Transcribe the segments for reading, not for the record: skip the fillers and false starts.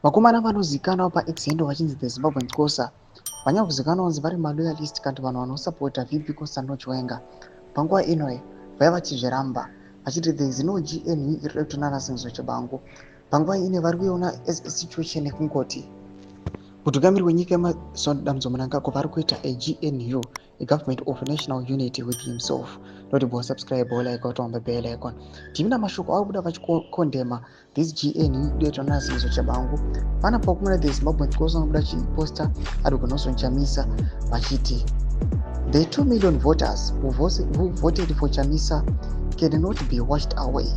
Vakomana vanozikanwa paX handle vachinzi the Zimbabwean Xhosa vanyanya kuzikanwa kunzi vari maloyalist kana vanhu vanosapota VP Constantino Chiwenga. Panguva ino vaiva vachizviramba vachiti there is no GNU iri kutonana Senzo Tshabangu. Panguva ino vari kuiona as a situation yekungoti mutungamiri wenyika Emmerson Dambudzo Mnangagwa vari kuita a GNU, a government of national unity, with himself. Noti bo subscribe, like, otomba bell icon. Timina mashoko ari kubuda vachikondema this GNU inoitwa naSenzo Tshabangu. Panapa kumuna the Zimbabwean Xhosa vanobuda chiposta Advocate Nelson Chamisa vachiti the 2 million voters who voted for Chamisa cannot be washed away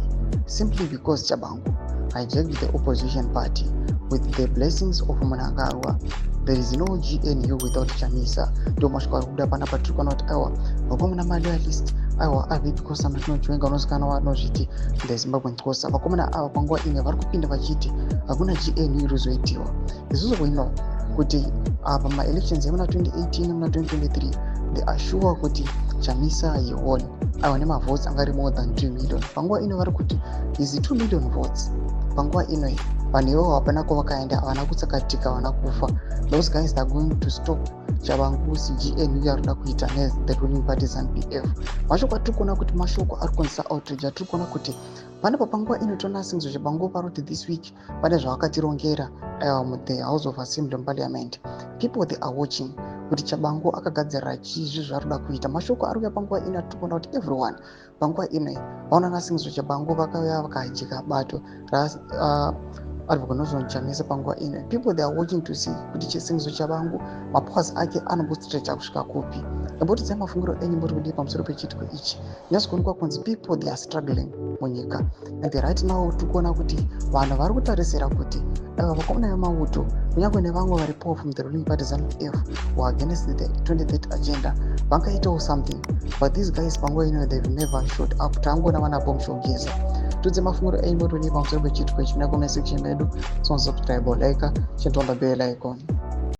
simply because Tshabangu hijacked the opposition party with the blessings of Mnangagwa. There is no GNU without Chamisa. Ndo mashoko ari kubuda panapa. Tiri kuona kuti aiwa, vakomana maloyalist, aiwa, aVP Constantino Chiwenga unozikanwa vanozviti the Zimbabwean Xhosa, vakomana ava panguva ino vari kupinda vachiti hakuna GNU iri kuzoitiwa. Isusu we know kuti apa maelections emuna 2018, muna 2023, they are sure kuti Chamisa he won, aiwa, nemavotes anga ari more than 2 million. Panguva ino vari kuti izi 2 million votes, panguva ino vanhu ivavo hapana kwavakaenda, havana kutsakatika, havana kufa. Those guys are going to stop Tshabangu's GNU yaroda kuita nethe ruling party ZANU PF. Mashoko atiri kuona kuti mashoko ari kukonzesa outrage. Atiri kuona kuti panepa panguva ino toona Senzo Tshabangu paroti this week pane zvavakatirongera muthe House of Assembly, muparliament. People, they are watching kuti Tshabangu akagadzirira chii, zvi zvaari kuda kuita. Mashoko ari kuuya panguva ino, atiri kuona kuti everyone panguva ino vaona naSenzo Tshabangu vakauya vakahijacka bato Advocate Nelson Chamisa. Panguva ino people, they are watching to see kuti chiSenzo Tshabangu mapowers ake anombostrecha kusvika kupi. Imbotidzai mafungiro enyu, muri kudii pamusoro pechiitiko ichi? Nyatsokuonekwa kunzi people, they are struggling munyika, and right now tiri kuona kuti vanhu vari kutarisira kuti aiwa, vakomana vemauto, kunyange nevamwe varipowo from the ruling party ZANU PF who are against the 2030 agenda, vangaitawo something, but these guys panguva ino they've never showed up. Tangoona vana Bombshell Geza. Tudze mafungiro enyu, muri kudii pamusoro pechiitiko ichi? Muna comment section medu. So subscribe, like, chintomba bell icon.